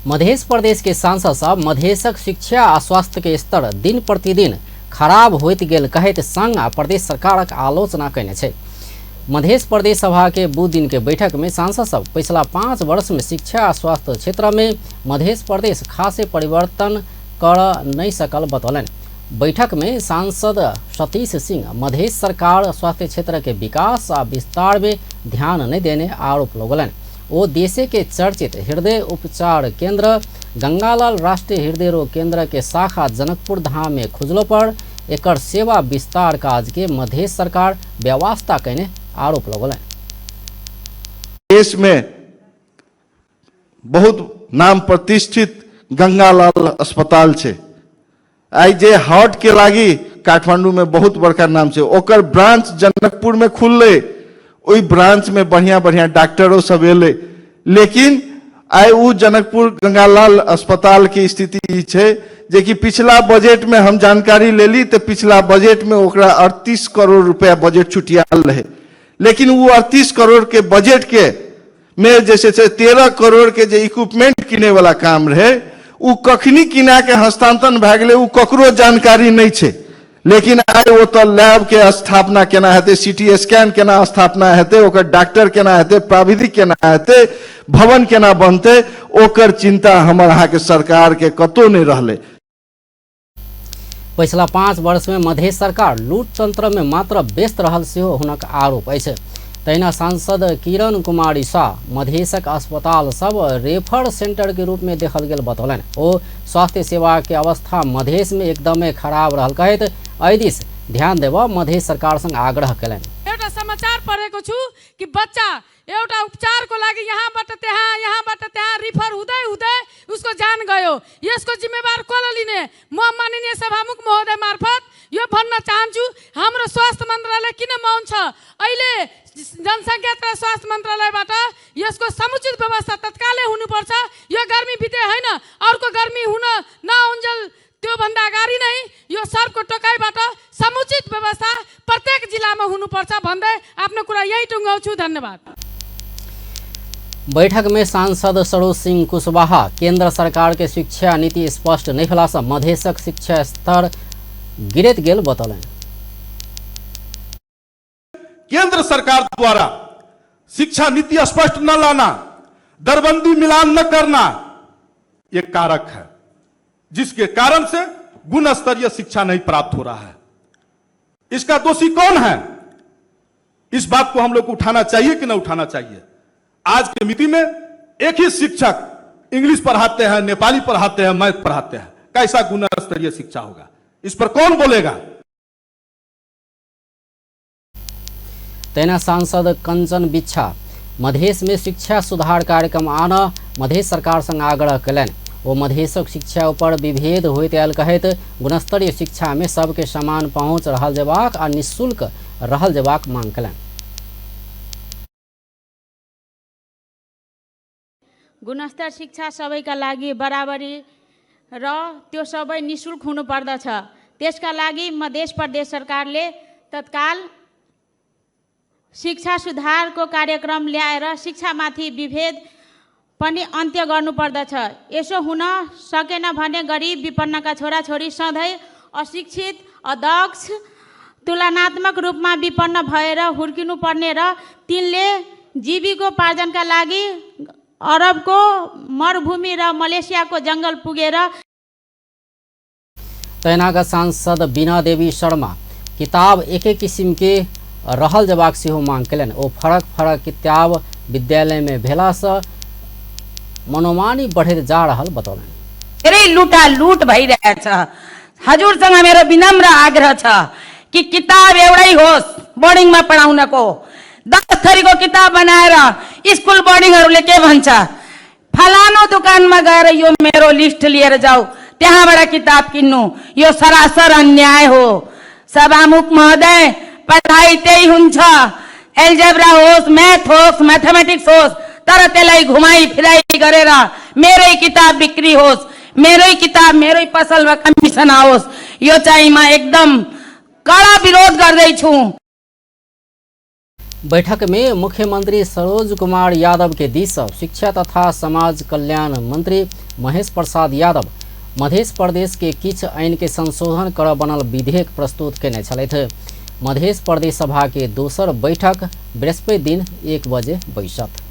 मध्य प्रदेश के सांसद सब मधेशक शिक्षा आ स्वास्थ्य के स्तर दिन प्रतिदिन खराब होइत गेल कहैत संघ आ प्रदेश सरकारक आलोचना कयने छै। मध्य प्रदेश सभा के बुध दिन के बैठक में सांसद सब पिछला 5 वर्ष में शिक्षा आ स्वास्थ्य क्षेत्र में मध्य प्रदेश खासे परिवर्तन कर नहीं सकल बतौलनि। बैठक में सांसद सतीश सिंह मधेश सरकार स्वास्थ्य क्षेत्र के विकास आ विस्तार में ध्यान नहीं देने आरोप लगौलनि। ओ देशे के चर्चित हृदय उपचार केंद्र गंगालाल राष्ट्रीय हृदय रोग केंद्र के शाखा जनकपुर धाम में खुजलो पर एकर सेवा विस्तार काज के मधेश सरकार व्यवस्था कयने आरोप लगौलनि। देश में बहुत नाम प्रतिष्ठित गंगालाल अस्पताल छै, आइ जे हार्ट के लागी काठमांडू में बहुत बड़का नाम छै, ओकर ब्रांच जनकपुर में खुललै, ओहि ब्रांच में बढ़िया बढ़िया डॉक्टरो सब एलै, लेकिन आइ उ जनकपुर गंगालाल अस्पताल के स्थिति ई छै जे कि पिछला बजट में हम जानकारी लेली तऽ पिछला बजट में ओकरा 38 करोड़ रुपया बजट छुटियाल रहे, लेकिन उ 38 करोड़ के बजट के में जे छै से 13 करोड़ के जे इक्विपमेंट किने वाला काम रहे उ कखनी किना के हस्तांतरण भए गेलै उ ककरो जानकारी नहि छै। लेकिन आइ ओतऽ लैब के स्थापना केना हेतै, सिटी स्कैन केना स्थापना हेतै, ओकर डॉक्टर केना हेतै, प्राविधिक केना हेतै, भवन केना बनतै, ओकर चिंता हमर अहाँके सरकार के कतौ नहि रहलै। पिछला 5 वर्ष में मधेश सरकार लूट तंत्र में मात्र व्यस्त रहल सेहो हुनक आरोप अछि। तहिना सांसद किरण कुमारी शाह मधेशक अस्पताल सब रेफर सेंटर के रूप में देखल गेल बतौलनि। ओ स्वास्थ्य सेवा के अवस्था मधेश में एकदमै खराब रहल कहैत एहि दिस ध्यान देबऽ मधेश सरकार संग आग्रह कयलनि। एउटा समाचार पढेको छु कि बच्चा एउटा उपचारको लागि यहाँबाट त्यहाँ, यहाँबाट त्यहाँ रिफर हुँदै हुँदै उसको ज्यान गयो। यसको जिम्मेवार कसले लिने? म माननीय सभामुख महोदय मार्फत यो भन्न चाहन्छु, हाम्रो स्वास्थ्य मन्त्रालय किन मौन छ? अहिले जनसङ्ख्या तथा स्वास्थ्य मन्त्रालयबाट यसको समुचित व्यवस्था तत्कालै हुनुपर्छ। यो गर्मी बिते होइन, अर्को गर्मी हुन नआउन्जेल त्योभन्दा अगाडि नै यो सर्पको टोकाइबाट समुचित व्यवस्था प्रत्येक जिल्लामा हुनुपर्छ भन्दै आफ्नो कुरा यही टुङ्गाउँछु। धन्यवाद। बैठक में सांसद सरोज सिंह कुशवाहा केंद्र सरकार के शिक्षा नीति स्पष्ट नहीं भेला से मधेशक शिक्षा स्तर गिरैत गेल बतौलनि। केंद्र सरकार द्वारा शिक्षा नीति स्पष्ट न लाना, दरबंदी मिलान न करना एक कारक है जिसके कारण से गुणस्तरीय शिक्षा नहीं प्राप्त हो रहा है। इसका दोषी कौन है? इस बात को हम लोग को उठाना चाहिए कि नहीं उठाना चाहिए? आज के मिति में एक ही शिक्षक इंग्लिश पढ़ाते हैं, नेपाली पढ़ाते हैं, मैथ पढ़ाते हैं, कैसा गुणस्तरीय शिक्षा होगा? इस पर कौन बोलेगा? तहिना सांसद कंचन बिच्छा मधेश में शिक्षा सुधार कार्यक्रम आन मधेश सरकार संग आग्रह कयलनि। ओ मधेशक शिक्षा ऊपर विभेद होइत आयल कहैत गुणस्तरीय शिक्षा में सबके समान पहुंच रहल जेबाक आ निःशुल्क रहल जेबाक मांग कयलनि। गुणस्तर शिक्षा सबैका लागि बराबरी र त्यो सबै निःशुल्क हुनुपर्दछ। त्यसका लागि मध्य प्रदेश सरकारले तत्काल शिक्षा सुधारको कार्यक्रम ल्याएर शिक्षामाथि विभेद पनि अन्त्य गर्नुपर्दछ। यसो हुन सकेन भने गरिब विपन्नका छोराछोरी सधैँ अशिक्षित, अदक्ष, तुलनात्मक रूपमा विपन्न भएर हुर्किनु पर्ने र तिनले जीविकोपार्जनका लागि अरबको मरुभूमि र मलेसियाको जङ्गल पुगेर। तैनाका सांसद बीना देवी शर्मा किताब एके किसिम के रहल जेबाक सेहो मांग कयलनि। ओ फरक फरक किताब विद्यालय में भेलासँ मनोमानी बढ़ैत जा रहल बतौलनि। धेरै लुटालुट भइरहेछ। हजुरसँग मेरो विनम्र आग्रह छ कि किताब एउटै होस् बोर्डिङमा पढाउनको। 10 थरीको किताब बनाएर स्कुल बोर्डिङहरूले के भन्छ, फलानु दोकानमा गएर यो मेरो लिस्ट लिएर जाऊ, त्यहाँबाट किताब किन्नु। यो सरासर अन्याय हो। सभामुख महोदय, पढाइ त्यही हुन्छ, एल्जेब्रा होस्, म्याथ होस्, म्याथमेटिक्स होस्, तर त्यसलाई घुमाई फिराई गरेर मेरै किताब बिक्री होस्, मेरै किताब मेरै पसलमा कमिसन आओस्, यो चाहिँ म एकदम कडा विरोध गर्दैछु। बैठक में मुख्यमंत्री सरोज कुमार यादव के दिस शिक्षा तथा समाज कल्याण मंत्री महेश प्रसाद यादव मध्य प्रदेश के किछु ऐन के संशोधन कर बनल विधेयक प्रस्तुत केने छलथि। मध्य प्रदेश सभा के दोसर बैठक बृहस्पति दिन 1 बजे बैसत।